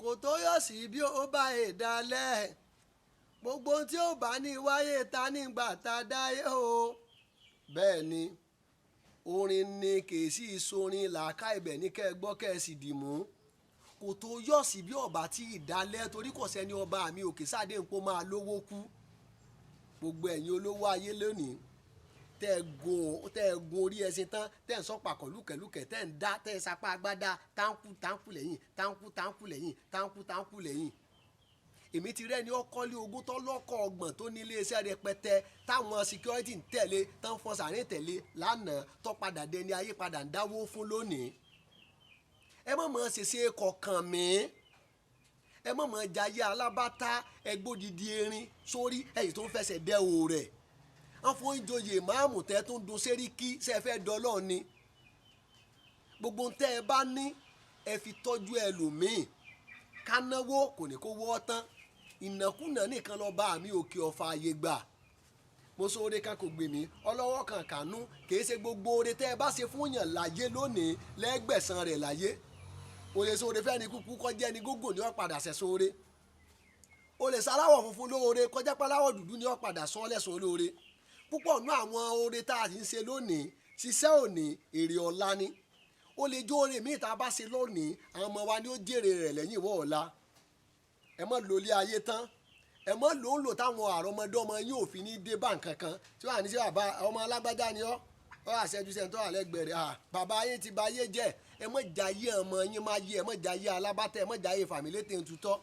Kò tó yọ̀ sí bí ó bá ìdálẹ̀. Gbogbo tí ó bá ní wáyé ta nígbà tá a dáyé o. Bẹ́ẹ̀ ni, orin ni kì í sì sorin làákà ibẹ̀ ní kẹ́ ẹ gbọ́ kẹ́ ẹ sì dì mú. Kò tó yọ̀ sí bí ọba tí ìdálẹ̀, torí kò sẹ́ni ọba mi òkè sáde ń pò máa lówó kú. Gbogbo ẹ̀yin olówó ayé lónìí, tẹ́ ẹ gun orí ẹṣin tán, tẹ́ ẹ ń sọ̀pàkọ́ lúkẹ̀lúkẹ̀, tẹ́ ẹ ń dá, tẹ́ ẹ sapá agbádá, táǹkù táǹkù lẹ́yìn, táǹkù táǹkù lẹ́yìn, táǹkù táǹkù lẹ́yìn. Èmi ti rẹ́ni ọkọ́lé ogún tó lọ́kọ̀ ọgbọ̀n tó ní iléeṣẹ́ rẹpẹtẹ táwọn security ń tẹ̀lé, tán fọ́n sàárín tẹ̀lé lánàá, tó padà dẹni ayé padà ń dáwó fún lónìí. Ẹ má mọ̀ ṣèṣe kọ̀ọ̀kan mi, ẹ má mọ̀ jayé alábátá, ẹgbódidi erin sórí ẹ̀yìn tó ń fẹsẹ̀ dẹ́ o rẹ̀. Wọ́n fún ìjòyè máàmù tẹ́ tó ń dun séríkì, ṣe é fẹ́ dọ́lọ́ ni. Gbogbo tẹ́ ẹ bá ní ẹ fi tọ́jú ẹlòmíì. Ká náwó kò ní kó wọ́ tán. Ìnákúnà nìkan lọ bá mi òkè ọ̀fà àyè gbà. Mo sọ oore kan kò gbè mí, ọlọ́wọ́ kan kànú. Kìí ṣe gbogbo oore tẹ́ ẹ bá ṣe fún yàn láyé lónìí lẹ́gbẹ̀sán rẹ̀ láyé. O lè sọ oore fẹ́ni kúkú kọjá ẹni gógó ni ó padà ṣẹ̀ṣọ́ oore. O lè ṣaláwọ̀ funfun lóore kọjá páláwọ̀ dúdú ni ó padà sọ lẹ́sùn olóore. Púpọ̀ nú àwọn oore tá a ti ń ṣe lónìí, ṣiṣẹ́ òní, èrè ọ̀la ni. O lè jó oore míì tá a bá ṣe lónìí, àwọn ọmọ wa ni ó jèrè rẹ̀ lẹ́yìn ìwọ ọ̀la. Ẹ mọ́ lólé ayé tán, ẹ mọ́ ló ń lò táwọn àrọ́mọdọ́mọ yín ò fi ní dé bá nǹkan kan. Tí wọ́n á ní sí bàbá ọmọ alágbájá ni ọ́, ọ́ àṣẹjú sẹ́ni tó wà lẹ́gbẹ̀ẹ́ rẹ̀, bàbá yín ti ba ayé jẹ́. Ẹ mọ́ jayé ọmọ yín máa yé, ẹ mọ́ jayé alábátẹ́, ẹ mọ́ jayé fàmílétè ń tutọ́.